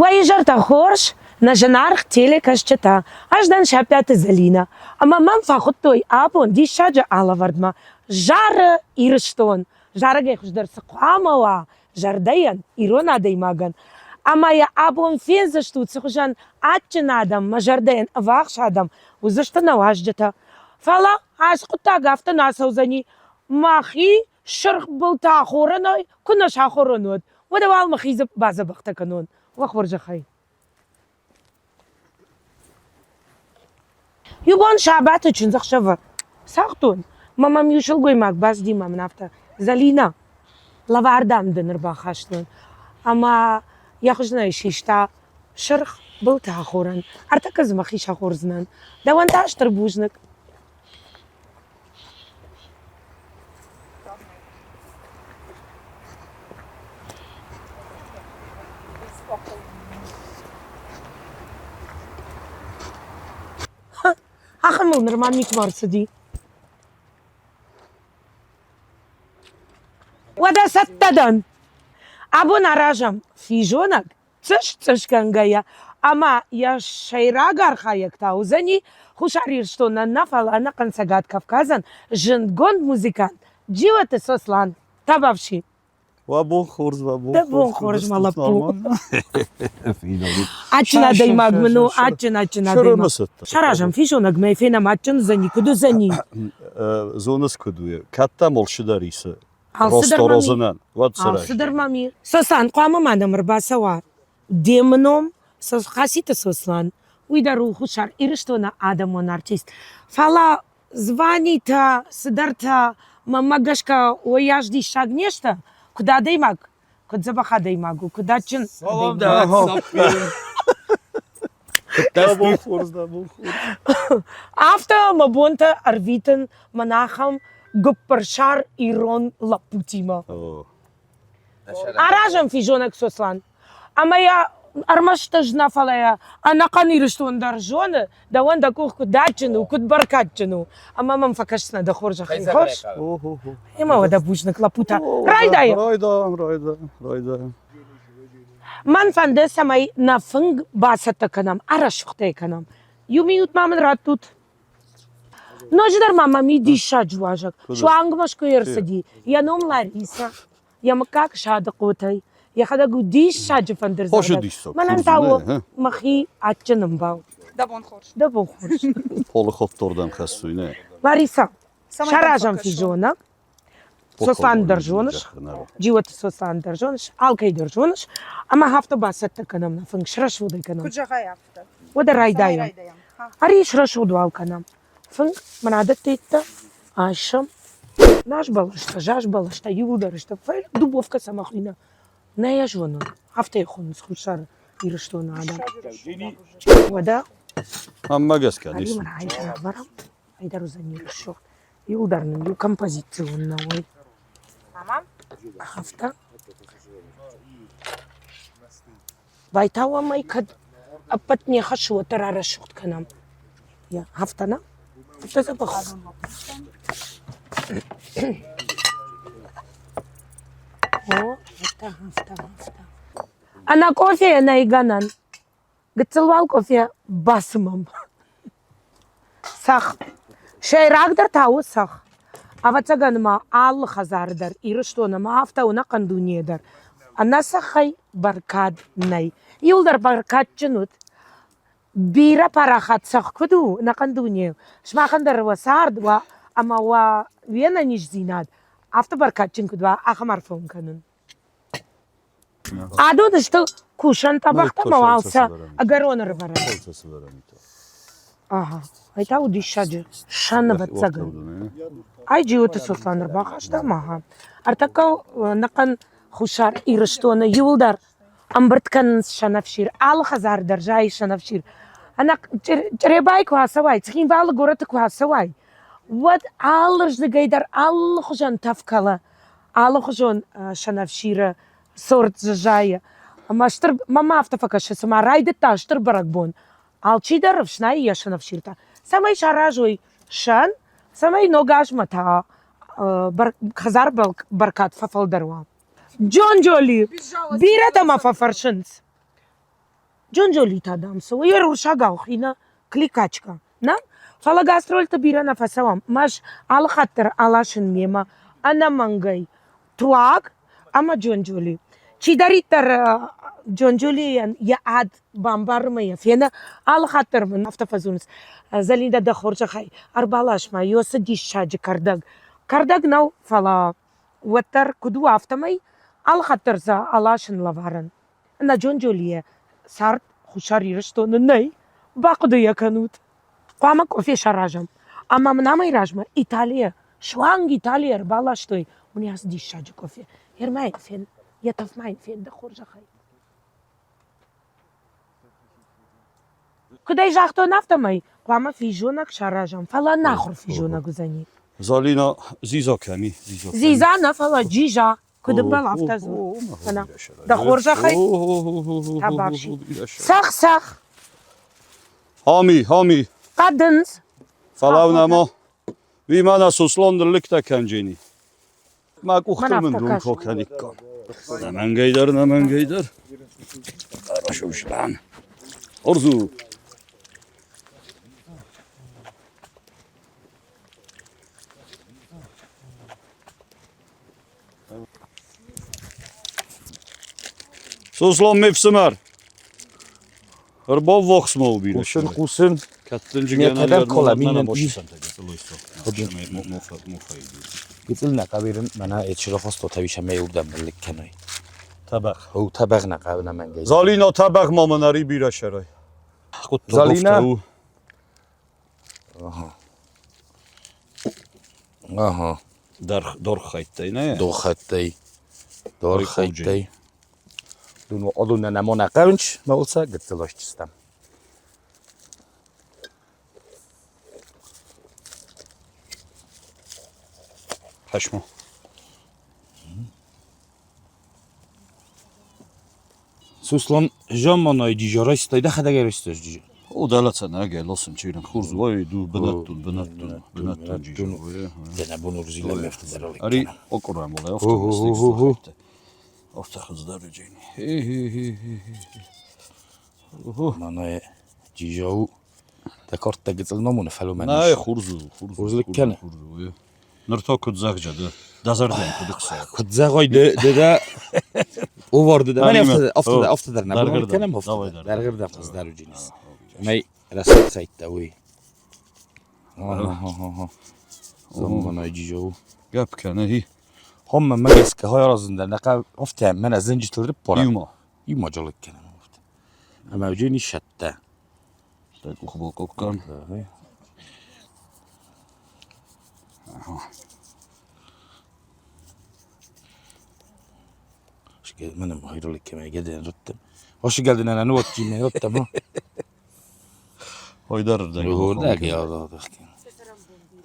Уӕ изӕртӕ хорз, нӕ зынаргъ телекӕсджытӕ! Ӕз дӕн Саппиаты Зӕлинӕ, ӕмӕ мӕм фӕхуыдтой абон диссаджы алӕвӕрдмӕ Зары Ирыстон. Зарӕгӕй хуыздӕр цы хъуамӕ уа зӕрдӕйӕн, ирон адӕймагӕн. Ӕмӕ йӕ абон фендзыстут, цы хуызӕн адджын адӕм, мӕ зӕрдӕйӕн ӕввахс адӕм уыдзысты нӕ уазджытӕ. Фӕлӕ ацы хъуыддаг афтӕ нӕ ацӕудзӕни, мӕхи сырх былтӕ ахорӕнӕй куы нӕ сахорон, уӕд. Уӕдӕ уал мӕхи бадзӕбӕхтӕ кӕнон, уӕ хорзӕхӕй. Иу бон сабаты чындзӕхсӕвы цагътон, мӕ мӕм иу сылгоймаг бацыди мӕ мын афтӕ: Зӕлинӕ, лӕвар дам дын ӕрбахастон. Ӕмӕ йӕ хызынӕй систа сырх былты ахорӕн. Ӕртӕккӕ дзы мӕхи сахордзынӕн. Дӕуӕн та стыр бузныг. Ахӕм мыл нырма никуы ӕрцыди. Уӕдӕ цӕттӕ дӕн. Абон аразӕм физонӕг цъыс-цъысгӕнгӕйӕ ӕмӕ йӕ сӕйраг архайӕг та уыдзӕни Хуссар Ирыстонӕн нӕ, фӕлӕ ӕнӕхъӕн Цӕгат Кавказӕн зындгонд музыкант Джиоты Сослан. Табавши. Уӕ бон хорз, уӕ бон Дӕ бон хорз, мӕ лӕппу. Адджын адӕймаг мын у, адджын, адджын адӕймаг. Саразӕм физонӕг мӕ фенӕм, адджын уыдзӕни, куыд уыдзӕни? Зоныс, куыд у? Кӕд дӕм алчидӕр исы Алцыдӕр мӕм и. Росторозынӕн, уӕд сырӕзти. Алцыдӕр мӕм и. Сослан, хъуамӕ ма нӕм ӕрбацӕуа де мном Хаситы Сослан. Уый дӕр у Хуссар Ирыстоны адӕмон артист. Фӕлӕ званитӕ, цыдӕртӕ, мӕнмӕ гӕсгӕ, уыйас диссаг не сты, куыд адӕймаг, куыд дзӕбӕх адӕймаг у, куыд адджын Салам адӕймаг. Дӕ бон хорз, дӕ бон хорз. Афтӕ мӕ бонтӕ ӕрвитын мӕн ахӕм гуыппырсар ирон лӕппутимӕ. Аразӕм физонӕг Сослан. Ӕмӕ йӕ ӕрмӕст ӕз нӕ, фӕлӕ йӕ ӕнӕхъӕн Ирыстон дӕр зоны, дӕуӕн дӕ къух куыд адджын у, куыд бӕркадджын у. Ӕмӕ мӕм фӕкӕсдзынӕ дӕ хорзӕхӕй. Хорз? Ӕмӕ уӕдӕ бузныг, лӕппутӕ. Райдайӕм. Райдайӕм, райдайӕм, райдайӕм. Мӕн фӕнды, цӕмӕй нӕ фынг бацӕттӕ кӕнӕм, арӕсугъдӕй кӕнӕм. Иу минут ма мын раттут. Ноджыдӕр ма мӕм и диссаджы уазӕг. Суанг Мӕскуыйы ӕрцыди. Йӕ ном Лариса. Йӕ мыггаг Садыхъотӕй. Йӕхӕдӕг у диссаджы фӕндырдзӕгъдӕг. Мӕнӕн та у мӕхи адджын ӕмбал. Дӕ бон хорз. Дӕ бон хорз. Полыхофтордӕм хӕссуй, нӕ? Лариса, саразӕм физонӕг. Сослан дӕр зоныс, Джиоты Сослан дӕр зоныс, алкӕй дӕр зоныс, ӕмӕ афтӕ бацӕттӕ кӕнӕм нӕ фынг, срӕсугъд ӕй кӕнӕм. Куыд зӕгъай, афтӕ. Уӕдӕ райдайӕм. Ӕри срӕсугъд уал кӕнӕм. Фынг мын адӕттӕ айсӕм. Наз бӕлӕстӕ, заз бӕлӕстӕ иууылдӕр сты. Дубовкӕ цӕмӕ хуыйны? Нӕ йӕ зонын. Афтӕ йӕ хонынц Хуссар Ирыстоны адӕм. Уӕдӕ Аммӕ гӕсгӕ ӕри мын айдӕр ӕвӕрӕм, айдӕр уыдзӕни рӕсугъд. Иуылдӕр нын иу композицион нӕ уой. Афтӕ. Байтауӕм ӕй, кӕд ӕппӕт не хӕссы, уӕддӕр арӕсугъд кӕнӕм. Афтӕ нӕ? Афтӕ дзӕбӕх. О, афтӕ, афтӕ, афтӕ. Ӕнӕ къофейӕ нӕй гӕнӕн. Гыццыл уал къофе бацымӕм. Цӕхх. Сӕйрагдӕр та у цӕхх. Ӕвӕццӕгӕн ма алы хӕдзары дӕр, Ирыстон ӕмӕ афтӕ ӕнӕхъӕн дунейы дӕр ӕнӕ цӕххӕй бӕркад нӕй. Иуылдӕр бӕркадджын уыд. Бирӕ парахат цӕхх куыд у ӕнӕхъӕн дунейыл, сымахӕн дӕр уӕ цард уа ӕмӕ уӕ уе нӕниздзинад афтӕ бӕркадджын куыд уа, ахӕм арфӕ уын кӕнын. Адон сты кусӕн тӕбӕгътӕ ӕмӕ уал сӕ ӕгӕрон ӕрывӕрӕн. Ага, ай та у диссаджы сӕн, ӕвӕццӕгӕн. Ай Джиоты Сослан ӕрбахаста ӕмӕ ага. Ӕртӕккӕ ӕнӕхъӕн Хуссар Ирыстоны иуылдӕр ӕмбырд кӕнынц сӕнӕфсир. Алы хӕдзары дӕр зайы сӕнӕфсир. Ӕнӕ Чъребайы куы ацӕуай, Цхинвалы горӕты куы ацӕуай, уӕд алырдыгӕй дӕр алыхуызӕн тӕф кӕлы. Алыхуызон сӕнӕфсиры сорт дзы зайы. Ӕмӕ стыр, мӕнмӕ афтӕ фӕкӕсы, цыма райдыдта стыр бӕрӕгбон. Алчидӕр ӕфснайы йӕ сӕнӕфсиртӕ, цӕмӕй саразой сӕн, цӕмӕй ног азмӕ та хӕдзар бӕркад фӕфылдӕр уа. Джон Джоли, бирӕтӕ мӕ фӕфӕрсынц. Джонджоли та, дам, цы у, йӕ урсагау хина кликачка. Нӕ, фӕлӕ гастрольты бирӕ нӕ фӕцӕуӕм. Мӕз алы хатт дӕр аласын мемӕ ӕнӕмӕнгӕй туаг ӕмӕ джонджоли. Чидӕриддӕр джонджолийӕн йӕ ад бамбары мӕ йӕ фены, алы хатт дӕр мын афтӕ фӕдзурынц: Зӕлинӕ, дӕ хорзӕхӕй, ӕрбалас ма ёсы диссаджы кӕрдӕг. Кӕрдӕг нӕу, фӕлӕ уӕддӕр куыд у, афтӕмӕй алы хатт дӕр дзы аласын лӕварӕн. Нӕ Джонджолийӕ цард Хуссар Ирыстоны нӕй, бахъуыды йӕ кӕнут. Хъуамӕ къофе саразӕм. Ӕмӕ мын амӕй размӕ Италийӕ, суанг Италийӕ ӕрбаластой уыйас диссаджы къофе. Ермӕ йын фен, йӕ тӕфмӕ йын фен дӕ хорзӕхӕй. Куыд ӕй загътон, афтӕмӕй хъуамӕ физонӕг саразӕм, фӕлӕ ӕнахуыр физонӕг уыдзӕни. Залина, дзидза кӕм и? Дзидза нӕ, фӕлӕ джиза. Куыд ӕмбӕлы, афтӕ дзур. Дӕ хорзӕхӕй, табафси. Цӕх, цӕх. Хами, хами. Хъӕдындз. Фӕлӕу нӕма. Уый мӕнӕ Сослан ныллыгтӕ кӕнджени. Мӕ къухтыл мын дон куы кӕниккам. Нӕмӕнгӕй дӕр, нӕмӕнгӕй дӕр. Сослан. Хорз у. Сослан, ме фсымӕр! Ӕрбаввахс ма у бирӕ. Хъусын, хъусын. Кӕттынджы Гыцъыл кавирын мӕнӕ эчирохосто тавиша ме урдӕм ныллыг кӕной. Тӕбӕгъ. Оу, тӕбӕгъ нӕ хъӕуы нӕмӕнгӕй. Залина, тӕбӕгъ ма мын ӕри бирӕ сӕрӕй. Залина. Ага. Дорхӕйттӕй, нӕ? Дорхӕйттӕй. Дорхӕйттӕй. Одун нӕ хъӕуынч, мӕ улца гыццыл ӕстыстӕм. Хӕсмо. Суслан замманай джиджа райстай, дӕхӕдӕг ӕрайстай джиджа? О, дӕлӕ нӕ лосын чирин хурз вой ду бынӕттон бынӕттон бынӕттон джиджа. Дӕнӕ бон урзилӕ мефты дӕр Ари окурам ола офта. Офта хыздар джини. Манай джиджа у Дӕ кӕрдтӕ гыццыл номоны фӕлмӕн Нӕ, хурз у, хурз у. Хурз кӕны. Хурз у. Ныр та куыд зӕгъджа ды? Дӕ зӕрдӕйы куыд ӕхсайы? Куыд зӕгъай ды, ды дӕ оварды дӕ. Мӕн афтӕ афтӕ афтӕ дӕр нӕ бон кӕнӕм афтӕ. Дӕргъырдӕм хъыздар уджинис. Мӕй рӕсугъд хӕйттӕ уый. Замманай джиджо. Гӕпп кӕны, хи. Хомма мӕ гӕсгӕ хайаразын дӕр нӕ хъӕуы. Афтӕ мӕнӕ зынджытыл рыппарӕм. Иумӕ. Иумӕ джолыг кӕнӕм афтӕ. Ӕмӕ уджини сӕттӕ. Дӕ къухы балкъоккам. Менем хайролик кемей геден руттым. Hoş geldin ana nuot cimne ruttum ha. Haydar Hordeg ja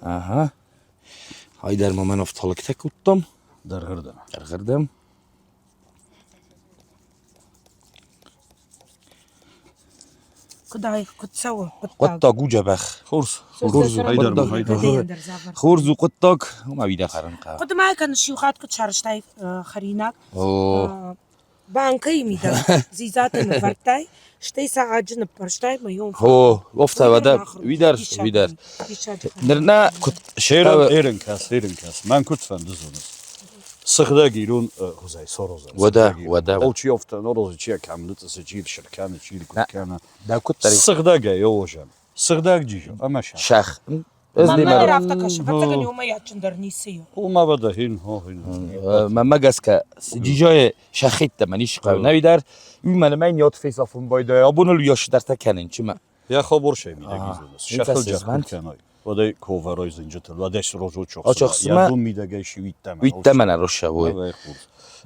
Aha. Haydar ma men oftalık tek uttum. Dargırdım. Dargırdım. Куыд ай, куыд цӕуы хъуыддаг? Хъуыддаг у дзӕбӕх. Хорз. Хорз у Хайдар хъуыддаг. Хайдар. Хорз у хъуыддаг. Уымӕ уидӕ хӕрын хъӕуы. Хъуыды ма кӕныс, иу хатт куыд сарӕзтай хӕринаг? О. Банкӕйы мидӕг дзидзатӕ нывӕрдтай, стӕй сӕ аджы ныппӕрстай мӕ йом. О, офтӕ уӕдӕ уидӕр, уидӕр. Ныр нӕ куыд Шерын, эрын кӕс, эрын кӕс. Мӕн куыд фӕнды зоныс. Сыгъдӕг ирон хуызӕй сорозӕн. Уӕдӕ, уӕдӕ. Алчи офтӕ норозы чи кӕмныты чи шыркӕны, чи куыд кӕны. Дӕ куыддӕр Сыгъдӕгӕй оозӕн. Сыгъдӕг джижо ӕмӕ сӕх. Сӕх. Ӕз Мӕнмӕ дӕр афтӕ кӕсы, ӕвӕццӕгӕн уымӕй адджындӕр ницы и. Уымӕ вӕдӕ хин, хо хин. Мӕнмӕ гӕсгӕ джижойы сӕххиттӕ мӕн ис хъӕуы. Нӕ дӕр уый мӕнӕ мӕн йод фесафын байдайа. Абон ыл уыйас дӕртӕ кӕнын, чимӕ. Йӕ хабор сӕ мидӕг изоныс. Сӕхыл джахкур кӕной. Уӕдӕй ковӕрой зынджытыл, уӕдӕй срозо чохсыма. Йӕ дон мидӕгӕй сиуиттӕмӕ. Уиттӕмӕ росса вой.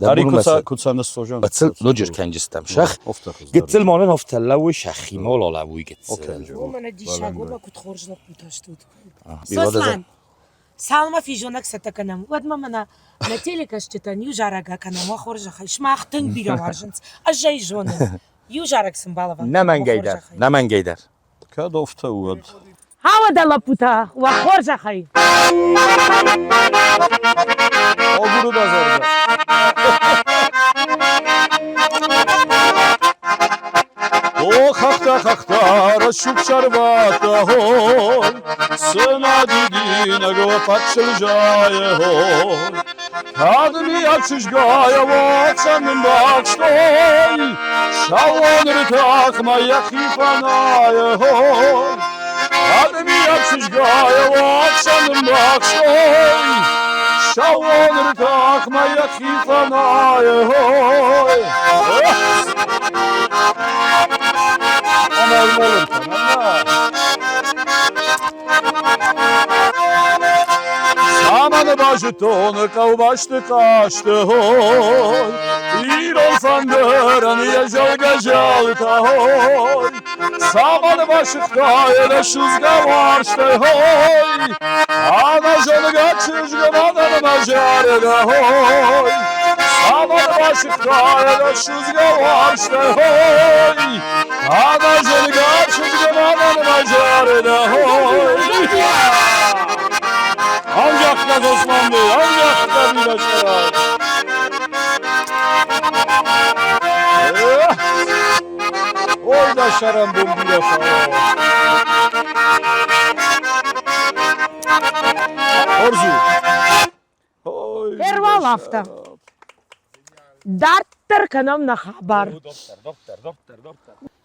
Ари куца ныссожан. Бацыл ноджы ркӕнджыстӕм сӕх. Гыццыл ма нын афтӕ лӕууы сӕхимӕ лӕууы гыццыл. Уымӕн диссаг, уымӕ куыд хорз лӕппутӕ стут. Сослан, цалынмӕ физонӕг цӕттӕ кӕнӕм, уӕдмӕ мӕнӕ нӕ телекӕсджытӕн иу зарӕг акӕнӕм, уӕ хорзӕхӕй. Сымах тынг бирӕ уарзынц, ӕз ӕй зонын. Иу зарӕг сын балӕвар. Нӕмӕнгӕй дӕр, нӕмӕнгӕй дӕр. Кӕд афтӕ уӕд. Хауӕдӕ лӕппутӕ, уӕ хорзӕхӕй! Агуры дӕ зӕрдӕ. О! Хӕхтӕ, хӕхтӕ, рӕсугъд сӕрвӕттӕ, хой, Цыма дидинӕг уӕ фӕдсыл зайы, хой. Кӕд мийаг чызгайӕ уацӕн нымбӕхстой, Сауон ртахмӕ йӕхи фӕнайы, хой. Кӕд мийаг чызгайӕ уацӕн нымбӕхстой, Сауон ртахмӕ йӕхи фӕнайы, хой. Цӕмӕн базыдтон хъӕубӕсты хъазты хой, Ирон фӕндырӕн йӕ зӕлгӕ зӕлтӕ хой. Цӕмӕн басыгъта йӕ судзгӕ уарзтӕй хой, Ӕнӕзонгӕ чызг мӕнӕн мӕ зӕрдӕ хой. Цӕмӕн басыгъта йӕ судзгӕ уарзтӕй хой, Ӕнӕзонгӕ чызг мӕнӕн мӕ зӕрдӕ хой. Ancak Osman Bey, ancak bir başarı. Oy da şaran bir defa. Orzu. Фервал афтӕ. Дарддӕр кӕнӕм нӕ хабар.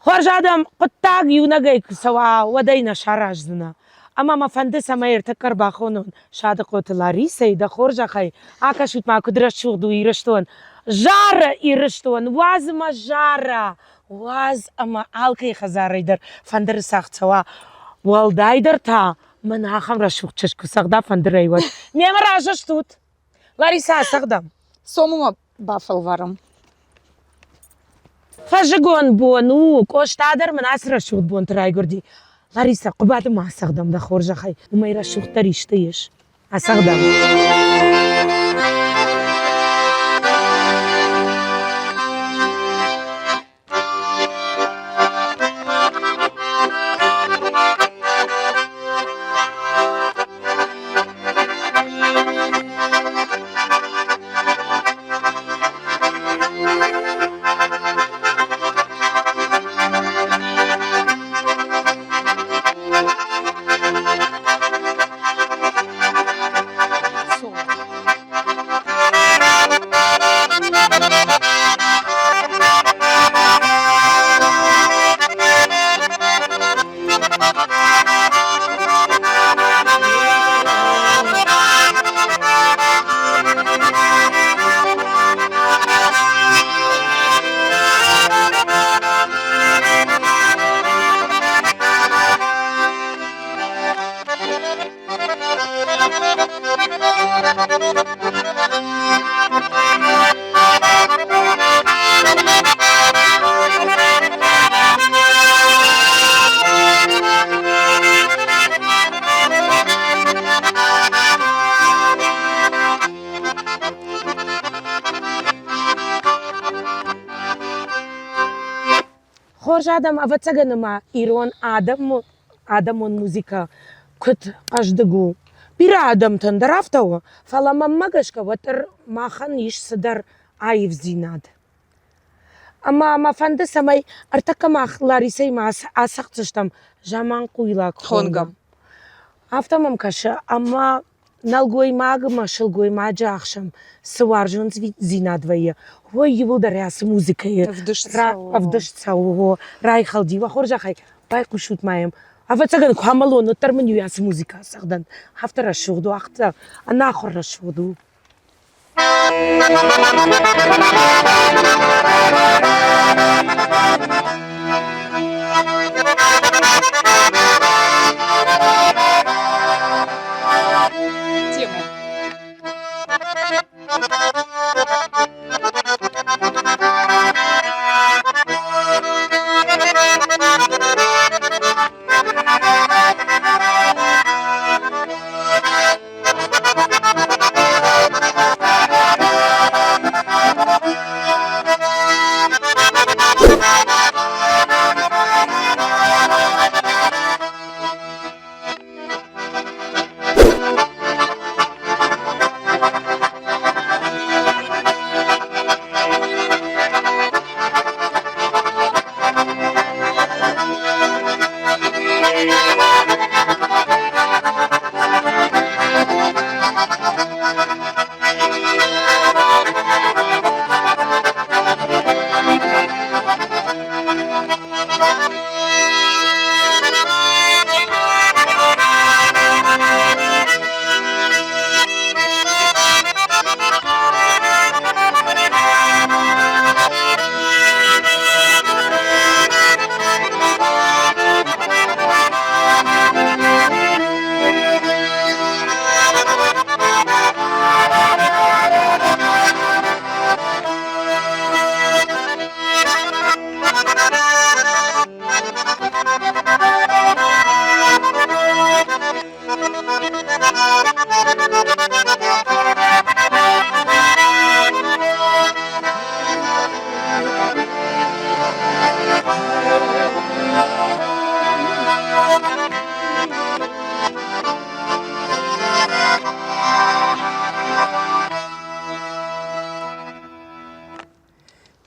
Хорз адӕм, хъуыддаг иунӕгӕй куы цӕуа, уӕд ӕй нӕ сараздзынӕ. Ӕмӕ мӕ фӕнды, цӕмӕй ӕртӕккӕ ӕрбахонон Садыхъоты Ларисӕйы, дӕ хорзӕхӕй, акӕсут-ма, куыд рӕсугъд у Ирыстон. Зары Ирыстон, уадз ӕмӕ зара, уадз ӕмӕ алкӕй хӕдзарӕй дӕр фӕндыры цагъд цӕуа. Уӕлдайдӕр та мӕнӕ ахӕм рӕсугъд чызг куы цӕгъда фӕндырӕй, уӕд. Мемӕ разы стут? Ларисӕ, цӕгъдӕм. Цом-ма бафӕлварӕм. Фӕззыгон бон у, Къоста дӕр мын ацы рӕсугъд бонты райгуырди. Ларисӕ, Хъуыбады ма ацӕгъдӕм дӕ хорзӕхӕй, уымӕй рӕсугъддӕр исты ис. Ацӕгъдӕм. Хорз адӕм, ӕвӕццӕгӕн ӕмӕ ирон адӕмы адӕмон музыкӕ куыд хъӕздыг у. Бирӕ адӕмтӕн дӕр афтӕ у, фӕлӕ мӕнмӕ гӕсгӕ уӕддӕр махӕн ис цыдӕр аивдзинад. Ӕмӕ мӕ фӕнды, цӕмӕй ӕртӕккӕ мах Ларисӕимӕ ацӕгъддзыстӕм заманхъуйлаг хонгӕ. Афтӕ мӕм кӕсы, ӕмӕ нӕлгоймаг ӕмӕ сылгоймаджы ӕхсӕн цы уарзондзинад вӕййы, уый иууылдӕр ацы музыкӕйы ӕвдыст цӕуы, райхӕлди. Уӕ хорзӕхӕй, байхъусут ма йӕм. Ӕвӕццӕгӕн, куы амӕлон, уӕддӕр мын иу ацы музыкӕ ацӕгъдӕн. Афтӕ рӕсугъд у, афтӕ ӕнахуыр рӕсугъд у. Тему.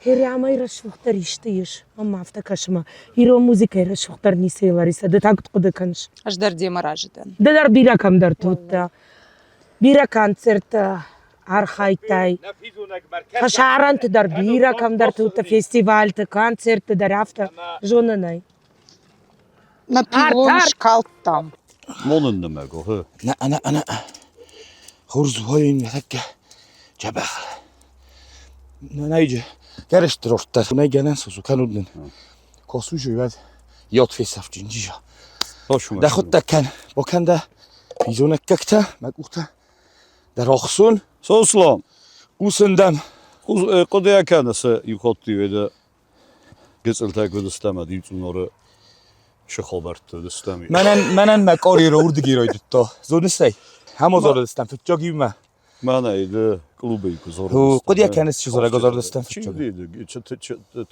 Херямӕй рӕсугъддӕр исты ис? Мӕнмӕ афтӕ кӕсы мӕ ирон музыкӕйы рӕсугъддӕр ницы и, Ларисӕ, ды та куыд хъуыды кӕныс? Ӕз дӕр демӕ разы дӕн. Ды дӕр бирӕ кӕмдӕрты уыдтӕ, бирӕ концерттӕ архайдтай. Фӕсарӕнты дӕр бирӕ кӕмдӕрты уыдтӕ, фестивальты, концертты дӕр афтӕ зонын ӕй. Нӕ пилон скалдтам. Монын нымӕг, охы. На, ана, ана. Хорз уайын тәккә чабах. Найджи. Керешти рорттар. Най генен сусу кануднын. Косужу вад. Йот фесафджинджи. Тошума. Да хутта кан. Боканда физонаккакта макухта. Да рохсун. Сослан. Усындам. Хъуыдыйӕ кӕныс иухатт иуӕй гыццылтӕ куыд стӕм, ӕдиуцъуноры сыхобӕртты уыдыстӕм. Мӕнӕн, мӕнӕн мӕ къорира уырдыги райдыдта. Зоныс ӕй? Ӕмӕ фыццаг иумӕ. Мӕнӕ ды клубы куы Хо, хъуыдыйӕ кӕныс, чи зорӕг озордыстӕм фыццаг.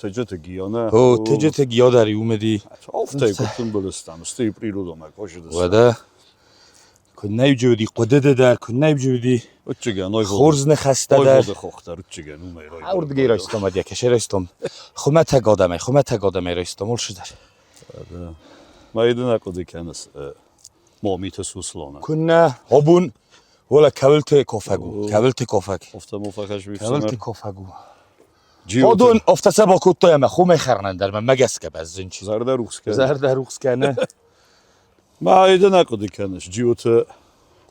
Тыджыты Гиона. Хо, Тыджыты Гио дӕр иумӕ ди. Афтӕ куы тымбылыстӕм, стӕй природомӕ косыдыстӕм. Уӕдӕ, куы нӕ уыди хъуыдыды дӕр, куы нӕ уыди Утчыгӕн, хорз ныхӕстӕ дӕр. Ойводы хох дӕр утчыгӕн, уымӕй райгуырд. Уырдыгӕй райстом, адӕ кӕсӕй райстом. Хуымӕтӕг адӕмӕй, хуымӕтӕг адӕмӕй райстом, олшыдӕр. Ма йын ахъуыды кӕныс Момиты Суслона. Куыннӕ, абон Ола кӕуылты кофӕг у, кӕуылты кофӕг. Офта мо фӕхӕсби Кӕуылты кофӕг у. Одон офта сӕ бакодтой ӕмӕ хомӕй хӕрынӕн дӕр мӕ гӕсгӕ бӕззынч. Зӕрдӕ рухс кӕны. Зӕрдӕ рухс кӕны. Ма йын ахъуыды кӕныс Джиоты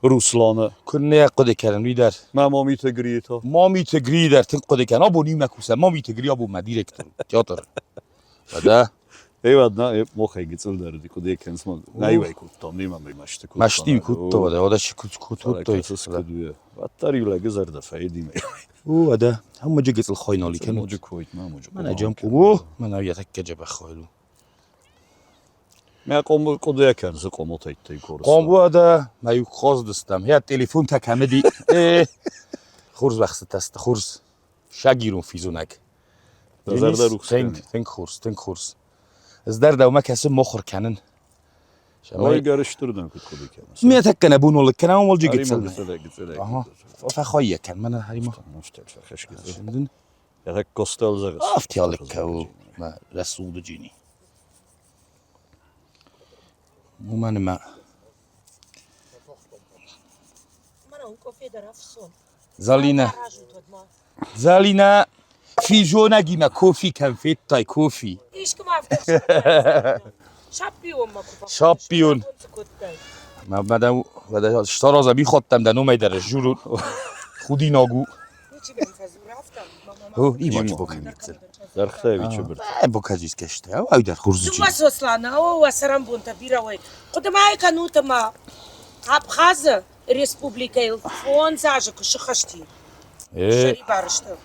Русланы. Куыннӕ хъуыды кӕнын, уый дӕр. Мӕ Мамиты Грийы та. Мамиты Грийы дӕр тынг хъуыды кӕнын. Абон иумӕ кусӕм. Мамиты Гри абон мӕ директор театр. Уӕдӕ? Ey на мохай гыццылдӕр уыди, хъуыды кӕныс ма наивӕй кодтам, немӕ мӕ мӕсты кодтам. Мӕсты кодта, уӕдӕ, уӕдӕ чи куыд кодтой. Уӕддӕр иу лӕгы зӕрдӕ фӕйдимӕ. О, уӕдӕ, ам моджы гыццыл хойноли кӕнут. Моджы койт, ма моджы. Мӕнӕ джам о, мӕнӕ йӕ тӕккӕ джӕбӕх хойл у. Мӕ къом хъуыды кӕныс къомотӕйттӕй корыс. Къом уӕдӕ, мӕ иу хоздыстӕм. Йӕ телефонтӕ кӕмыди. Хорз вӕхсытӕ сты, хорз. Шагирон физонӕг. Зӕрдӕ рухс Тынг, тынг хорз, тынг хорз. Ӕз дӕр дӕумӕ кӕсын мохуыр кӕнын. Ой, гӕрыстыр дӕм куыд хъуыды кӕныс? Ме тӕккӕ нӕ бон олыг кӕнӕм, олджы гыццыл. Гыццыл. Ага. Фӕхоййа кӕн, мӕнӕ харима. Фӕхӕсгӕ. Я костел зӕгъыс. Афтиалык кӕу, мӕ рӕсугъды джини. Уымӕн ӕмӕ Залина. Залина физонӕгимӕ кофи кӕм федтай, кофи? Саппион. Мадам, староза бихотtam, de номӕй дӕр zsúrul. Худинаг у. О, имач бокамица. Дӕргътӕ бырт. Боказискӕсты. Ай дӕр хорз Дума Сослан, о, уӕ цӕрӕнбонтӕ бирӕ уой. Хъуыды ма кӕнут ӕмӕ Абхазы республикӕйыл 5 азы куы сыхӕсти. Сӕрибар сты.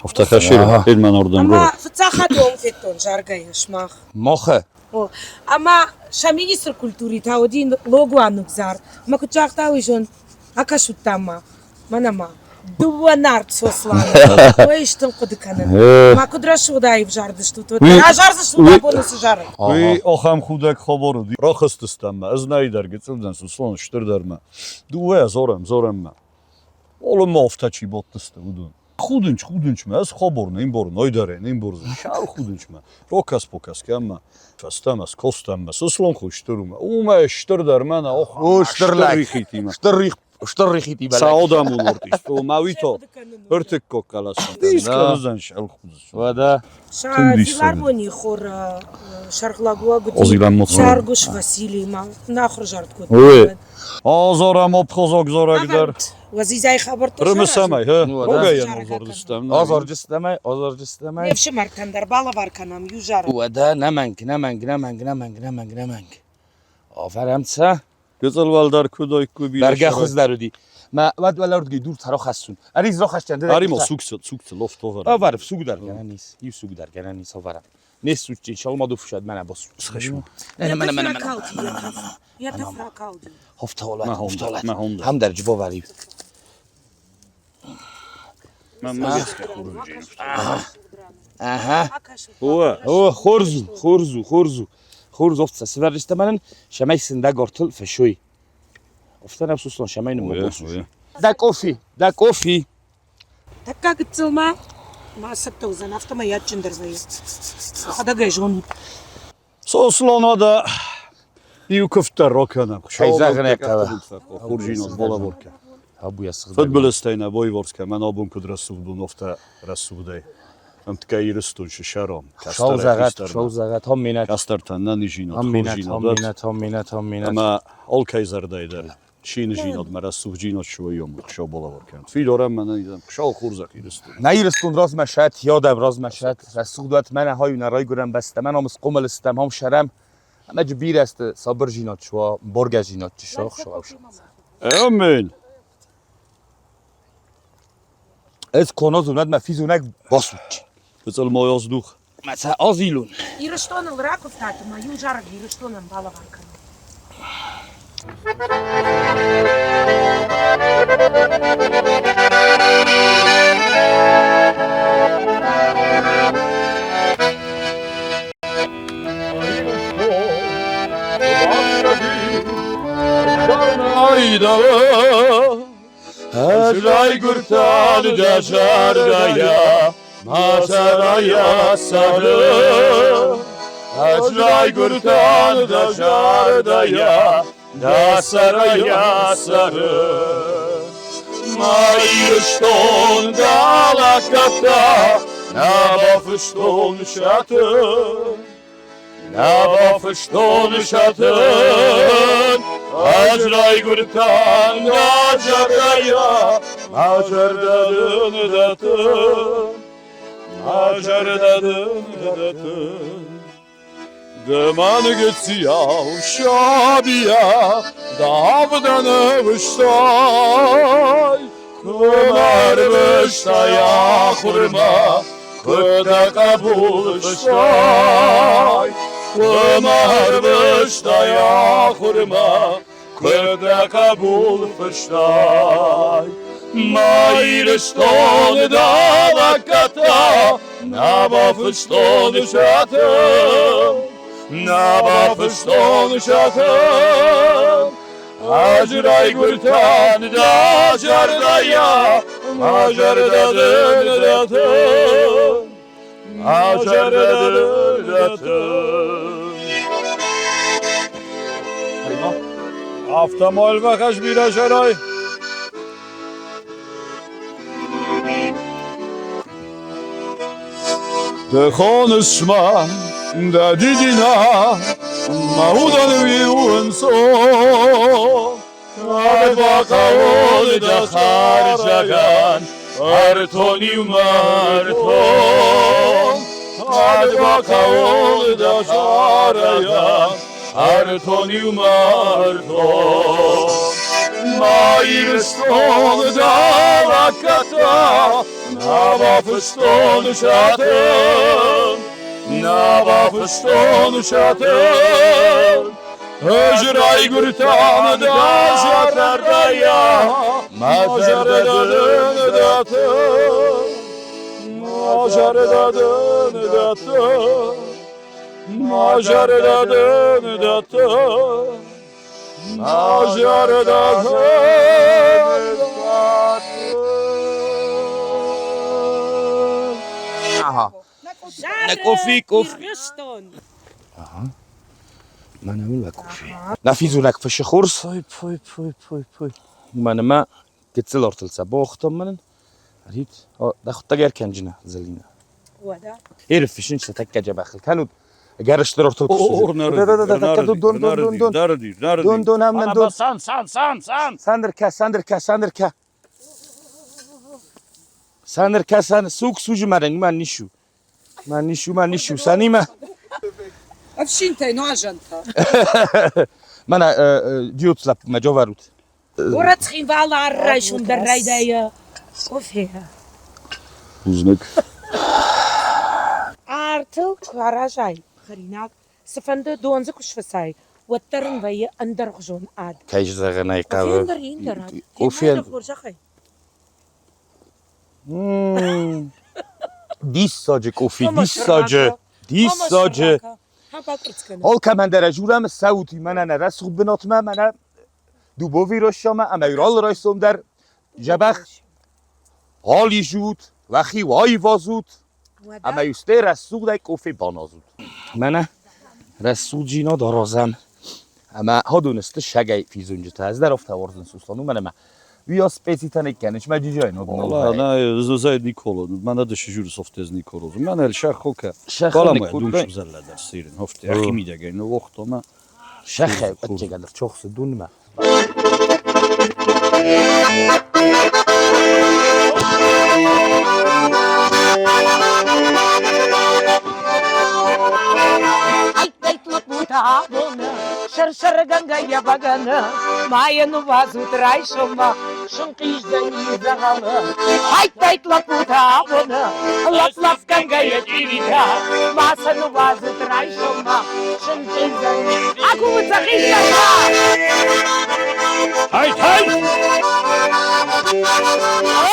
Автохашир, Эльман орден. Ӕмӕ фыццаг хатт уым федтон заргӕйӕ сымах. Мохы. О, ӕмӕ сӕ министр культуры та уыди Логуа Нугзар. Ӕмӕ куыд загъта, уый зон, акӕсут та-ма, мӕнӕ ма. Дыууӕ нарт Сосланы. Ой, стын хъуыды кӕнын. Ма куыд рӕсугъд аив зардыстут, уӕд разардзыстут абон уыцы зарӕг. Уый ахӕм худӕг хабар уыди. Рахызтыстӕм мӕ, ӕз нӕйдӕр гыццыл дӕн, Сослан стырдӕр мӕ. Дыууӕ зорӕм, зорӕм мӕ. Олымма афтӕ чи бадтысты, уыдон. Худынч, худынч мӕ, ӕз хабар не мбарын, ой дӕр не мбарын. Шал худынч мӕ. Рокас-покас кӕм мӕ. Фӕстӕмӕ, скостӕм мӕ, Сослан хуы стыр у мӕ. Уымӕй стырдӕр мӕнӕ, ох, О, стыр лӕг. рихитимӕ. Стыр рих, стыр рихитимӕ. Саодамон ортист. Мӕ уый то ӕртыккаг къласӕн. Дискӕнӕн шалхуз. Уӕдӕ. Филармонийы хор сӕргълӕууӕг уыди Саргуш Василий ма нахуыр зард кодта. Азарӕм обхозаг зарӕг дӕр. Уазизӕй хабӕрттӕ Рымысӕмӕй, хе? Рогӕйӕн озордыстӕм. Озордыстӕмӕй, озордыстӕмӕй. Не фсымӕртӕн дӕр балӕвар кӕнӕм иу зарӕг. Уӕдӕ, нӕмӕнг, нӕмӕнг, нӕмӕнг, нӕмӕнг, нӕмӕнг, нӕмӕнг. Авӕрӕм цӕ. Гыццыл уӕлдӕр куыд ойккуы бирӕ. Бӕргӕ хуыздӕр уыди. Мӕ уӕд уӕлӕрдгӕй дур та рахӕссын. Ӕри рахӕсдзӕн. Ӕри ма сугцыл, сугцыл лофт овӕрӕм. Авӕр, суг дӕр гӕнӕн ис. Иу суг дӕр гӕнӕн ис авӕрӕм. Не суччи, шалмаду фсад мӕнӕ бос. Схӕсму. Мӕнӕ, мӕнӕ, мӕнӕ, мӕнӕ. Йӕ тӕф ракалди. Хофтолат, хофтолат. Хам дӕр джбовари. Аха. О, хорз у, хорз у, хорз у. Хорз офтса сывӕрджытӕ мӕнӕн, шамай сындаг ортыл фӕсой. Офтӕн ӕфсуслон шамай ныммӕ. Да кофи, да кофи. Тӕккӕ гыццыл ма. Ма цӕттӕ уыдзӕн, афтӕмӕй адджындӕр вӕййы. Йӕхӕдӕг ӕй зонут. Сослан уӕдӕ иу куывд дӕр ракӕнӕм. Кӕй зӕгъын ӕй хъӕуы. Хурджинон балаворкӕ. Табуйӕ сыгъдӕг. Фыдбылызтӕй нӕ бойворскӕ, мӕн абон куыд рӕсугъд у, афтӕ рӕсугъдӕй. Ӕмткӕй Ирыстон сысӕрон. Хуыцау зӕгъӕд, Хуыцау зӕгъӕд, аминӕт. Кӕстӕртӕн нӕнизинад, Аминӕт, хорзинад. аминӕт, аминӕт, аминӕт. Ӕмӕ алкӕй зӕрдӕйы дӕр Шинызинадмӕ рӕсугъдзинад суӕййом Хуыцау балӕвар кӕнӕд. Фидорӕн мӕнӕн идӕм Хуыцауы хорзӕх Ирыстон. Нӕ Ирыстон размӕ сӕт, йӕ размӕ сӕт, рӕсугъд уӕд мӕнӕ хай нӕ райгуырӕн бӕстӕ, мӕ намыс хъомыл стӕм, ам сӕрӕм, ӕмӕ джы бирӕ сты сабырдзинад суа, боргӕдзинад чи суа, Хуыцау Амин! Ӕз конозун, мӕ физонӕг басудти. Фыцӕлмойоздух. Мӕ сӕ азилун. Ирыстоныл ракуывтат ӕмӕ иу зарӕг Ирыстонӕн балӕвар кӕнут. Ӕз райгуырдтӕн дӕ зӕрдӕйӕ, мӕ сӕрӕйӕ цӕры. Ӕз райгуырдтӕн дӕ зӕрдӕйӕ, дӕ сӕрӕйӕ цӕры. Мӕ Ирыстон дӕлӕггӕгтӕ нӕ бафыстон сӕты. Нӕ бафыстон сӕтын, ӕз райгуырдтӕн дӕ зӕрдӕйӕ, мӕ зӕрдӕ дын дӕттын, мӕ зӕрдӕ дын дӕттын. Ды мӕн гыццийау сабийӕ давдӕны выстай, куы мӕ рвыстай ахуырмӕ, куы дӕ хъӕбул стай, куы мӕ рвыстай ахуырмӕ, куы дӕ хъӕбул фыстай. Мӕ Ирыстоны дӕлӕггӕтӕ нӕ бафыстон сӕтын, нӕ бафыстон сӕтын. Ӕз райгуырдтӕн дӕ зӕрдӕйӕ, мӕ зӕрдӕ дын дӕттын, мӕ зӕрдӕ дын дӕттын. Афтӕ ма бирӕ зӕрай. Ды хоныс мӕ, дӕ дидина, мӕ удӕн уиу ӕнцон. Кӕд бахъӕуон дӕ хӕрзӕгӕн, ӕртон-иу мӕ ӕртон. Кӕд бахъӕуон дӕ зарӕгӕн, ӕртон-иу мӕ ӕртон. Мӕ Ирыстон дӕ лӕггӕдтӕ нӕ бафыстон сӕтын, нӕ бафыстон сӕтын. Ӕз райгуырдтӕн дӕ зӕрдӕйӕ, мӕ зӕрдӕ дын дӕттын, мӕ зӕрдӕ дын дӕттын, мӕ зӕрдӕ дын дӕттын, мӕ зӕрдӕ дын дӕттын. Aha. Зарӕг Кофи, кофи. Ирыстон! Мӕнӕ уын уӕ кофи. Нӕ физонӕг фысы хорз. Пой, пой, пой, пой, пой. Уымӕн ӕмӕ гыццыл артыл сӕ бауагътам мӕнӕн. Рит, дӕхуыдтӕг ӕркӕнджынӕ, Зӕлинӕ. Уӕдӕ. Ӕрыффыссын сӕ тӕккӕ дзӕбӕхыл кӕнут. Ӕгӕр стыр артыл О, Дон, дон, дон, дон. Дон, дон, ам дон. Сан, сан, сан, сан. Сандр кӕ, Сандр кӕ, Сандр кӕ. Сандр кӕ, Сандр. Суг суджы мӕнӕн, мӕн нишу. Мӕн нишу, мӕн нишу. Санимӕ. Ӕфсинтӕй нуазӕнтӕ. Мӕнӕ диот лӕппумӕ джовӕрут. Горӕт Цхинвалы ары райсом дӕр райдайы кофейӕ. Бузныг. Артыл куы аразай хӕринаг, цыфӕнды дон дзы куы сфыцай, уӕддӕр ын вӕййы ӕндӕргъуызон ад. Кӕй зӕгъын ӕй хъӕуы. Кофейӕн дӕр ӕндӕр ад. Кофейӕн. Фембӕлды хорзӕхӕй. Диссаджы къофи, диссаджы, диссаджы. Хабакъуырцц кӕны. Алкӕмӕн дӕр ӕз урӕм цӕут, мӕнӕ нӕ рӕсугъд бынатмӕ, мӕнӕ Дубови райсоммӕ ӕмӕ алы райсом дӕр дзӕбӕх ализут. Уӕхи айвазут ӕмӕ иу стӕй рӕсугъдӕй кофе баназут. Мӕнӕ рӕсугъддзинад аразӕм. Ӕмӕ уыдон сты сагӕй физонджытӕ. Ӕз дӕр афтӕ уарзын Сослан, уымӕн ӕмӕ уый специтӕ ныккӕныс мӕ джиджайы ног Ола, на, зай Никола, мӕнӕ ды сижуры софтез Николоз. Мӕнӕ шахока. Баламай дунш зӕллӕдӕр сирин. Хофте, ахимидӕгӕй ныуохтома. Шахе, ӕцӕгӕлдӕр чохсы дунмӕ. Сӕр-сӕргӕнгӕ бӕгӕны, ма йӕ ныууадзут райсоммӕ, сынхъиздзӕни дзӕгъӕлы. Хайтт-айт лӕппутӕ абоны, лӕпп-лӕпгӕнгӕ йӕ чъиритӕ, ма сӕ ныууадзут райсоммӕ, сынхъиздзӕни. Акувы сӕ хистӕрмӕ! Хайт-хайт!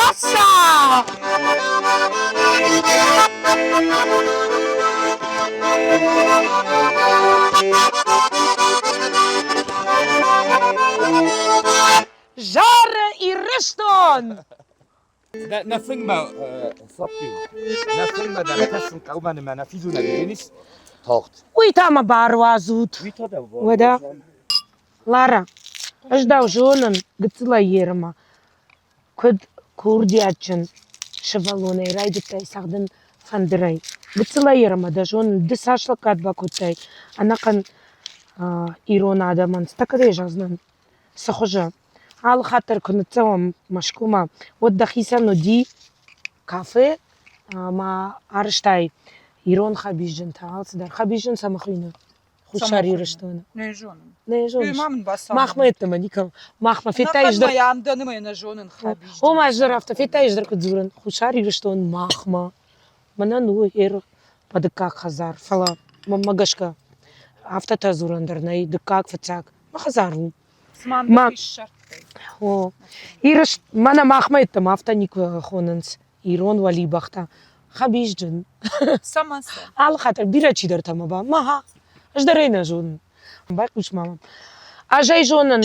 Оса! Зары Ирыстон! Нӕ фынгмӕ саппиу. Нӕ фынгмӕ дӕр кӕсын хъӕуы мӕнӕ нӕ физонӕг Денис тагъд. Уый та мӕ баруадзут. Уӕдӕ, Лара, ӕз дӕу зонын гыццылӕй ерымӕ. Куыд курдиатджын сывӕллонӕй райдыдтай цӕгъдын фӕндырӕй. Гыццылӕй ӕмӕ дӕ зонын, ды цас лӕггад бакодтай ӕнӕхъӕн ирон адӕмӕн, стӕкӕдӕй зӕгъдзынӕн, цы хуызы. Алы хатт дӕр куы ныццӕуӕм Мӕскуымӕ, уӕд дӕхицӕн уыди кафе ӕмӕ арызтай ирон хӕбизджынтӕ, алцыдӕр. Хӕбизджын цӕмӕ хуыйны? Хуссар Ирыстоны. Не зонын. Не зоныс? Ма мын бацамон. Махмӕ йеддӕмӕ никӕм. Махмӕ федтай дӕр. Ам дӕ нымӕ нӕ зонын хӕбизджын. О, ма ӕз дӕр афтӕ федтай дӕр куыд дзурын. Хуссар Ирыстон махмӕ. Мӕнӕн у ӕр мӕ дыккаг хӕдзар, фӕлӕ мӕнмӕ гӕсгӕ афтӕтӕ дзурӕн дӕр нӕй. Дыккаг, фыццаг мӕ хӕдзар у. Цыма мӕ ссардтай. О, Ирыс мӕнӕ махмӕ йеддӕмӕ афтӕ никуы хонынц ирон уӕлибӕхтӕ. Хӕбизджын. Цӕмӕн сӕ? Алы хатт бирӕ чидӕртӕ мӕ ба, маха, ӕз дӕр ӕй нӕ зонын. Байхъус ма мӕм. Ӕз ӕй зонын,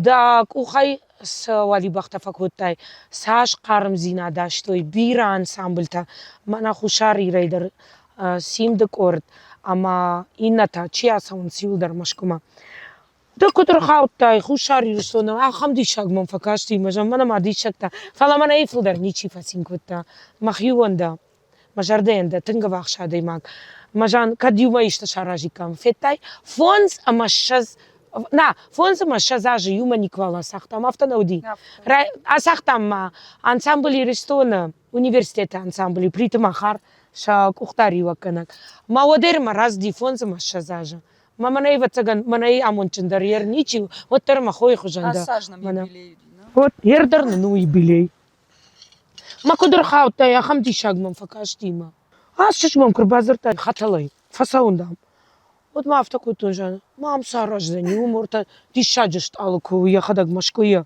дӕ къухӕй цы уӕлибӕхтӕ фӕкодтай, цас хъармдзинад астой бирӕ ансамблтӕ, мӕнӕ Хуссар Ирӕй дӕр Симды къорд ӕмӕ иннӕтӕ, чи ацӕуынц иуылдӕр Мӕскуымӕ. Ды куыд ӕрхаудтай Хуссар Ирыстоны, ахӕм диссаг мӕм фӕкасти, мӕ зӕгъ, мӕнӕ диссӕгтӕ. Фӕлӕ мӕнӕй фылдӕр ничи фӕцин кодта. Мӕхиуон дӕ, мӕ зӕрдӕйӕн дӕ тынг ӕввахс адӕймаг. Мӕ зан, кӕд иумӕ исты саразиккам, федтай, 25, на, 25 азы иумӕ никуал ацагътам, афтӕ нӕ уыди? Ацагътам ма ансамбль Ирыстоны, университеты ансамбль Плиты Махар сӕ къухдариуӕггӕнӕг. Мӕ уӕдӕй мӕ рацыди 25 азы. Мӕ мӕнӕй, ӕвӕццӕгӕн, мӕнӕй амондджындӕр ер ничи у, уӕддӕр мӕ хойы хуызӕн дӕ. Мӕнӕ. Вот ер дӕр нын у юбилей. Мӕ куыд ӕрхаудтай, ахӕм диссаг мӕм фӕкасти мӕ. Ацы чызг мӕм куы рбадзырдта хӕтӕлӕй, фӕцӕуын, дам. Уӕд ма афтӕ кодтон, зӕгъын, ма ам цы араздзӕни, уым уӕртӕ диссаджы стъалы куы у йӕхӕдӕг Мӕскуыйы.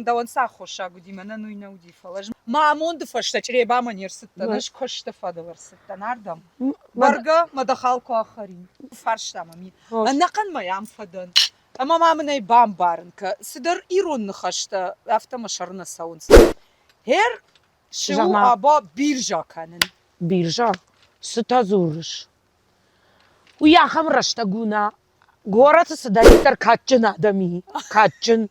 Дӕуӕн цы аххосаг уыди, мӕнӕн уый нӕ уыди, фӕлӕ ӕз мӕ амонды фӕстӕ Чъребамӕ не рцыдтӕн, ӕз куысты фӕдыл ӕрцыдтӕн ардӕм. Бӕргӕ, мӕ дӕхъӕл куы ахӕрин. Фарста мӕм ӕнӕхъӕн мӕй ам фӕдӕн. Ӕмӕ ма мын ӕй бамбарын кӕ, цыдӕр ирон ныхӕстӕ афтӕ мӕ сӕры нӕ цӕуынц. Хер, цы у аба биржа кӕнын? Биржа? Цытӕ дзурыс? Уый ахӕм рӕстӕг у, нӕ горӕты цыдӕриддӕр кадджын адӕм и, кадджын,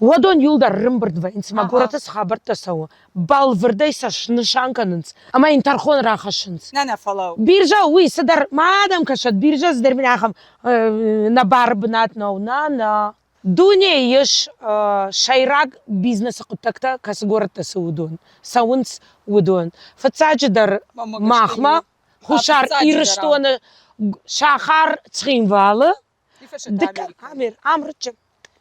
уыдон иуылдӕр ӕрӕмбырд вӕййынц ӕмӕ горӕты цы хабӕрттӕ цӕуы, бӕлвырдӕй сӕ снысан кӕнынц ӕмӕ йын тӕрхон рахӕссынц. Нӕ, нӕ, фӕлӕуу. Биржа уый цыдӕр, ма адӕм кӕсӕд, биржа цыдӕр мын ахӕм нӕбары бынат нӕу, нӕ, нӕ. Дунейы ис сӕйраг бизнесы хъуыддӕгтӕ, кӕцы горӕттӕ цы уыдон, цӕуынц уыдон. Фыццаджыдӕр махмӕ Хуссар Ирыстоны сахар Цхинвалы. Амрыччы.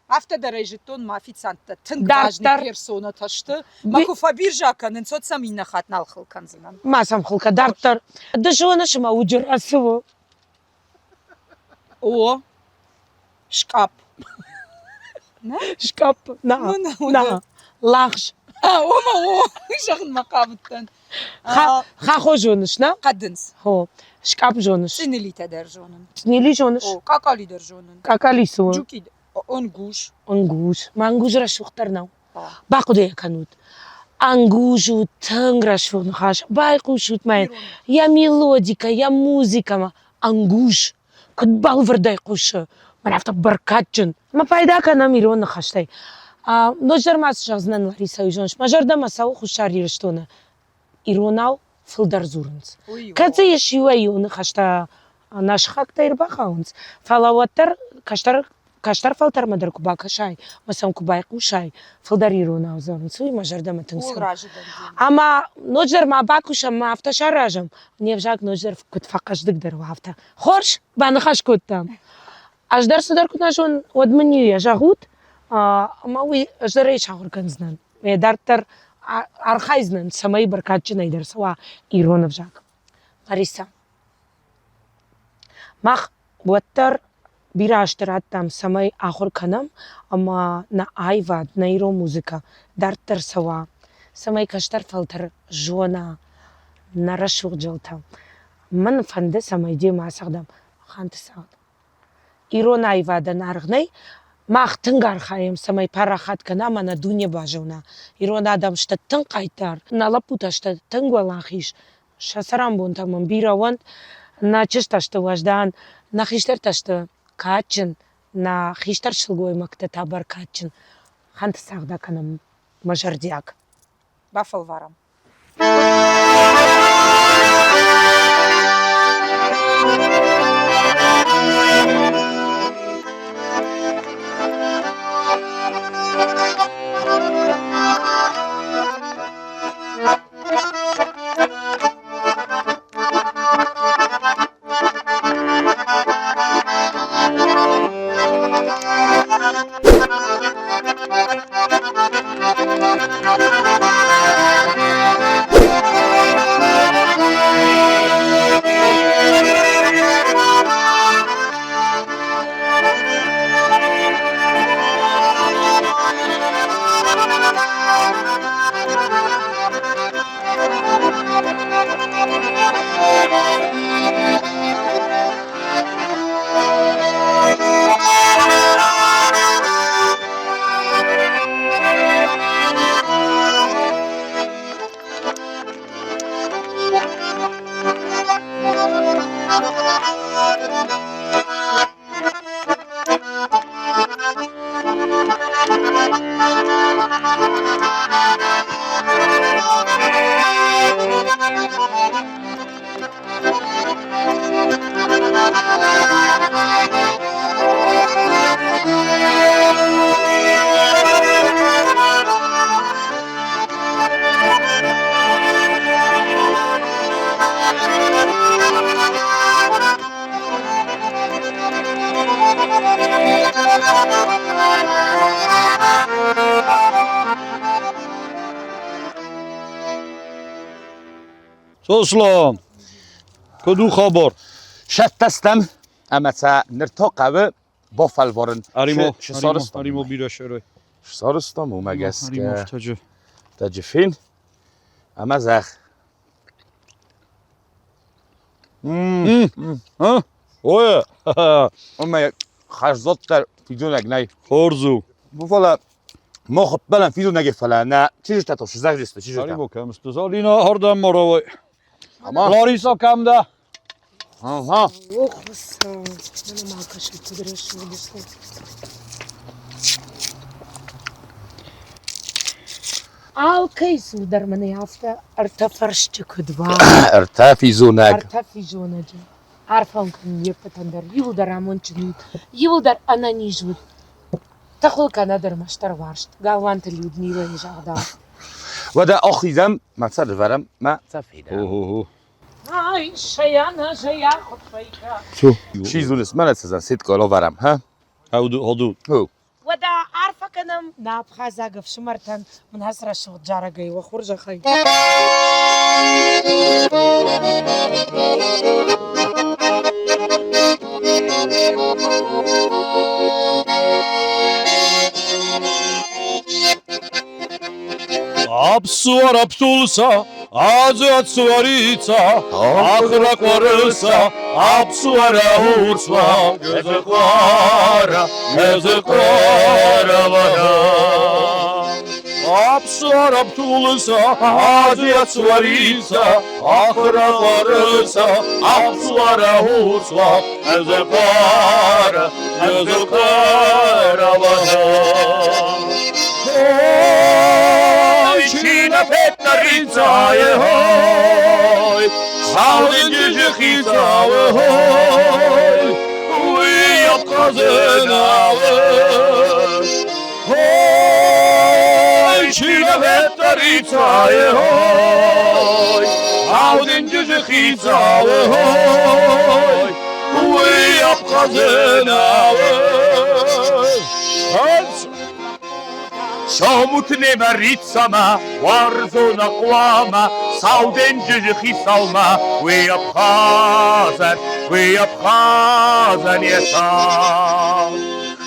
Афтӕ дӕр ӕй зыдтон, мӕ официанттӕ тынг важный персонатӕ сты. Мӕ куы фӕбиржа кӕнынц, уӕд сӕм иннӕ хатт нал хыл кӕндзынӕн. Ма сӕм хыл кӕ дарддӕр. Ды зоныс, ӕмӕ уджыра цы у? О, скъапп. Скъапп, на, на, лагъз. Ома, о, уый зӕгъынмӕ хъавыдтӕн. Хахо зоныс, нӕ? Хъӕдындз. Хо. Скъапп зоныс? Цъинилитӕ дӕр зонын. Цъинили зоныс? О, къакъали дӕр зонын. Къакъали цы у? Джуки, ӕнгуз. Ӕнгуз. Ма ӕнгуз рӕсугъддӕр нӕу. Бахъуыды йӕ кӕнут. Ӕнгуз у тынг рӕсугъд ныхас. Байхъусут ма йын йӕ мелодикӕ, йӕ музыкӕмӕ. Ӕнгуз куыд бӕлвырдӕй хъусы, мӕнӕ афтӕ бӕркадджын. Ӕмӕ пайда кӕнӕм ирон ныхӕстӕй. Ноджыдӕр ма цы зӕгъдзынӕн, Ларисӕ, уый зоныс, мӕ зӕрдӕмӕ цӕуы Хуссар Ирыстоны иронау фылдӕр дзурынц. Кӕд дзы ис иуӕй-иу ныхӕстӕ нӕ сыхӕгтӕй ӕрбахауынц, фӕлӕ уӕддӕр кӕстӕр кӕстӕр фӕлтӕрмӕ дӕр куы бакӕсай ӕмӕ сӕм куы байхъусай, фылдӕр иронау дзурынц, уый мӕ зӕрдӕмӕ тынг цӕуы. Ӕмӕ ноджыдӕр ма бакусӕм, ма афтӕ саразӕм, не взаг ноджыдӕр куыд фӕхъӕздыгдӕр уа, афтӕ. Хорз, баныхас кодтам. Ӕз дӕр цыдӕр куы нӕ зонын, уӕд мын йӕ зӕгъут, ӕмӕ уый ӕз дӕр ӕй сахуыр кӕндзынӕн. Ме дарддӕр архайдзынӕн, цӕмӕй бӕркадджынӕй дӕр цӕуа ирон ӕвзаг. Лариса, мах уӕддӕр бирӕ азты радтам, цӕмӕй ахуыр кӕнӕм ӕмӕ нӕ аивад, нӕ ирон музыкӕ дарддӕр цӕуа, цӕмӕй кӕстӕр фӕлтӕр зона нӕ рӕсугъд зӕлтӕ. Мӕн фӕнды, цӕмӕй демӕ ацӕгъдӕм Ханты цагъд. Ирон аивадӕн аргъ нӕй. Мах тынг архайӕм, цӕмӕй парахат кӕна ӕмӕ нӕ дуне базона. Ирон адӕм сты тынг хъайтар, нӕ лӕппутӕ сты тынг уӕлахиз. Сӕ цӕрӕнбонтӕ мын бирӕ уӕнт. Нӕ чызджытӕ сты уӕздан, нӕ хистӕртӕ сты кадджын, нӕ хистӕр сылгоймӕгтӕ та бӕркадджын. Ханты цагъд акӕнӕм мӕ зӕрдиаг. Бафӕлварӕм. Сослан, куыд у хабар? Сӕттӕ стӕм, ӕмӕ сӕ ныр та хъӕуы бафӕлварын. Ӕри-ма, ӕри-ма бирӕ сӕрӕй. Ссарыстам, уымӕ гӕсгӕ. Таджы фен ӕмӕ зӕгъ. Ой, Омӕ хӕрзоддӕр фидонӕг нӕй. Хорз у. Фӕлӕ мах ӕппӕлӕм фидонӕгӕй, фӕлӕ нӕ чызджытӕ та сызӕгъдысты, чызджытӕ. Ӕри-ма кӕм сты? Залина, ардӕм ма рауай. Лариса, кӕм дӕ? Ага. О, Хуыцау, мӕнӕ ма кӕсут, куыд рӕсугъд сты. Алкӕй цур дӕр мӕнӕ афтӕ ӕртӕ фӕрсчы куыд уа. Ӕртӕ физонӕг. Ӕртӕ физонӕджы. Арфӕ уын кӕнын не ппӕтӕн дӕр. Иуылдӕр амондджын ут, иуылдӕр ӕнӕниз ут. Тӕхуыл кӕнӕд ӕрмӕстдӕр уарзт, Галуанты Людмилӕйы загъдау. Уӕдӕ ахизӕм, мӕ сӕр ӕвӕрӕм, мӕ цӕ федӕм. О-хо-хо. Ай, шаяна, жая, хуыффӕйка. Чи зоныс, мӕнӕ цы сеткӕ лӕвӕрӕм, ха? Хауду. Уӕдӕ арфӕ кӕнӕм нӕ абхазаг ӕфсымӕртӕн мын ацы рӕсугъд зарӕгӕй уӕ хорзӕхӕй. Апсуар аптулса, азатсуарица, ахракварыса, апсуара урсва, гезеквара, гезеквара вада. Апсуара птулыса, Азия цварица, Ахра варыса, Апсуара усла, Эзекара, Эзекара вода. Ой, чина петарица, ой, Саудинджи хица, ой, Уй, обказена, Ой, чина петарица, ой, Саудинджи хица, ой, Уй, обказена, ой, Сомут немарицама, уарзона хъуамӕ Сау денджызы хицаумӕ, уый Абхазӕн, уый Абхазӕн йӕ цард.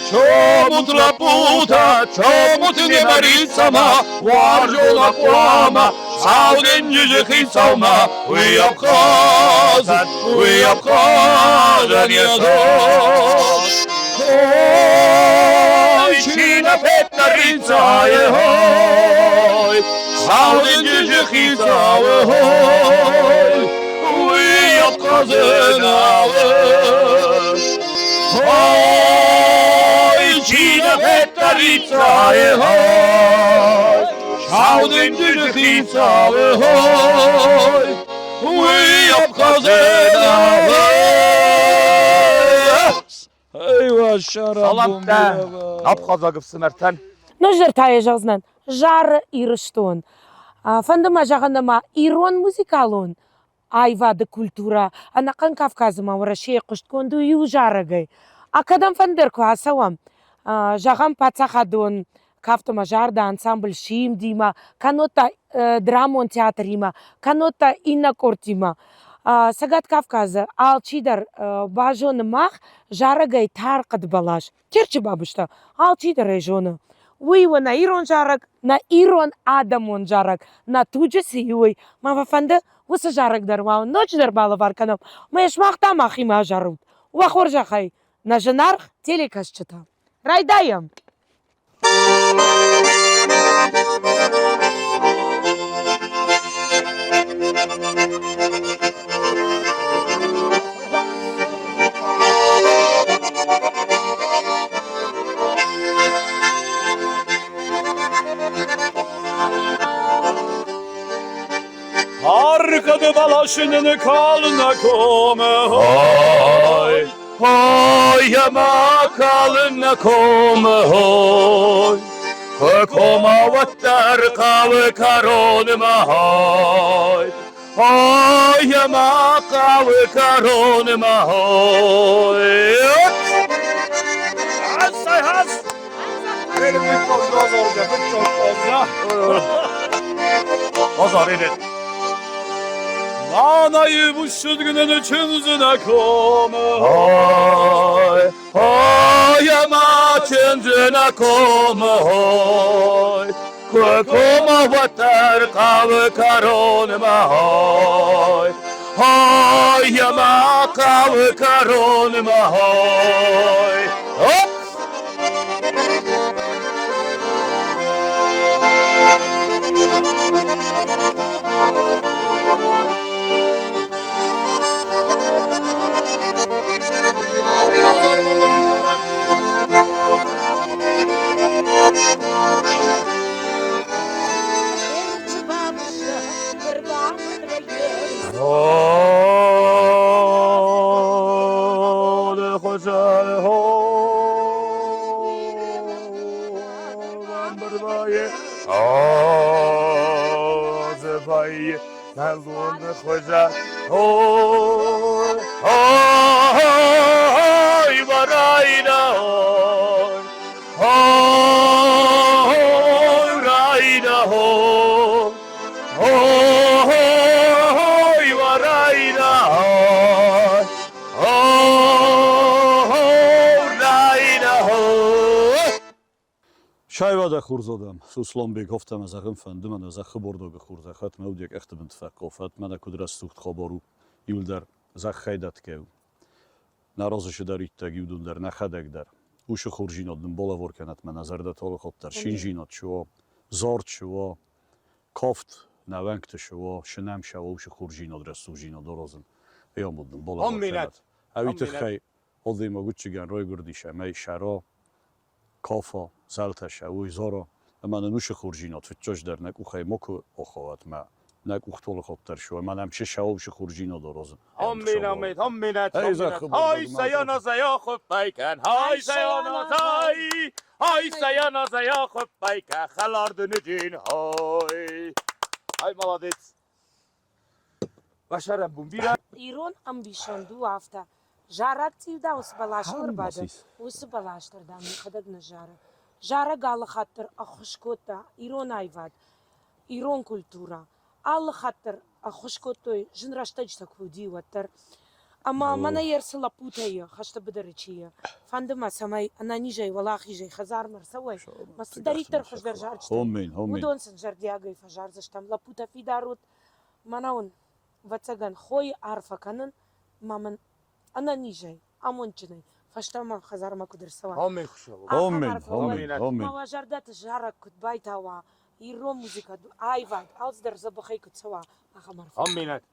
Чомут лапута, чомут немарицама, уарзона хъуамӕ Сау денджызы хицаумӕ, уый Абхазӕн, уый Абхазӕн йӕ цард. Ой, чина петарица, ой, Сау денджызы хицау, ой, уый Абхазӕн, Ой, чина петарица, ой, Сау денджызы хицау, ой, уый Абхазӕн, Саламтӕ абхазаг ӕфсымӕртӕн. Ноджыдӕр та йӕ зӕгъдзынӕн, зары Ирыстон. Фӕнды мӕ зӕгъын ӕмӕ ирон музыкалон аивады культурӕ ӕнӕхъӕн Кавказы ма Уӕрӕсейы хъуыстгонд у иу зарӕгӕй. А кӕдӕмфӕндӕр куы ацӕуӕм, зӕгъӕм, паддзахадон кафт ӕмӕ зарды ансамбль Симд-имӕ, кӕннод та драмон театримӕ, кӕннод та иннӕ къордтимӕ. Цӕгат Кавказы алчидӕр базоны мах зарӕгӕй тархъӕд бӕлас, Терчы бабызтӕ, алчидӕр ӕй зоны. Уый у нӕ ирон зарӕг, нӕ ирон адӕмон зарӕг, нӕ туджы цы и, уый. Мӕ фӕфӕнды уыцы зарӕг дӕр уал ноджыдӕр балӕвар кӕнӕм, ӕмӕ йӕ сымах та махимӕ азарут. Уӕ хорзӕхӕй, нӕ зынаргъ телекӕсджытӕ. Райдайӕм! Arkada balaşının kalına kome hoy. Hoy ӕмӕ калын комы хой, Куы кома уӕддӕр хъӕуы кӕронмӕ хой. Хой ӕмӕ хъӕуы кӕронмӕ хой. Нанайы бусыдгнены чындзына комы Хой, хой ӕмӕ чындзына комы хой. Куы кома уӕддӕр хъӕуы кӕронмӕ хой. Хой ӕмӕ хъӕуы кӕронмӕ хой. Оп! Шайвада хурзодам, Суслонбег хофтӕмӕ зӕгъын фӕнды мӕнӕ зӕххы бордогы хурзӕхӕт, мӕ уд йӕ къӕхты бынты фӕхъхъау мӕнӕ куыд рӕсугъд хабар у, иуылдӕр зӕххӕй дӕтгӕ у. Нӕ разы чидӕриддӕр иудон дӕр, нӕхӕдӕг дӕр. Уыцы хорздзинад нын балӕвар кӕнӕт мӕнӕ зӕрдӕталыхатт дӕр, шинжинад чи уа. Зард шы уа, кафт нӕ уӕнгты шы уа, шы нӕм сӕ уа, уышы хорздзинад, рӕсугъдзинад аразын. Ӕй амонд нын балӕвар кӕнӕд. Ӕви тыххӕй адӕймаг удчыгӕн райгуырдис ӕмӕ сӕра, кафа, зӕлтӕ сӕ уый зара, ӕмӕ нын уышы хорздзинад фыццаджыдӕр нӕ къухӕй макуы ахауӕд мӕ нӕ къухтолы хатт шу, ӕмӕ нӕм чи сӕ уышы хорздзинад аразын. Амин, амин, амин, Хай sayana zaya хай sayana zay, хай sayana zaya хуыппайкӕ, хӕлар дыныджин, хай. Хай, молодец. Башарам бумбира. Ирон ӕмбисонд у афтӕ. Зарӕг цъиу уыцы бӕласыл ӕрбады, уыцы бӕлас дӕр, дам, йӕхӕдӕг нӕ зары. Зарӕг алы хатт дӕр ӕххуыс кодта ирон аивад, ирон культурӕ. Алы хатт дӕр ӕххуыс кодтой, зын рӕстӕджытӕ куы уыди, уӕддӕр. Ӕмӕ мӕнӕ йе рцы лӕппутӕй хӕсты быдыры чи и, фӕнды мӕ, цӕмӕй ӕнӕнизӕй, уӕлахизӕй хӕдзармӕ ӕрцӕуой, мӕ цыдӕриддӕр хуыздӕр зарджытӕ, уыдон сын зӕрдиагӕй фӕзардзыстӕм. Лӕппутӕ фидар ут, мӕнӕ уын, ӕвӕццӕгӕн, хойы арфӕ кӕнын, ӕмӕ мын ӕнӕнизӕй, амондджынӕй фӕстӕмӕ хӕдзармӕ куыд ӕрцӕуа. Амин, амин, амин. Ӕмӕ уӕ зӕрдӕты зарӕг куыд байтауа, ирон музыкӕ, аивад, алцыдӕр дзӕбӕхӕй куыд цӕуа, ахӕм арфӕ. Аминӕт.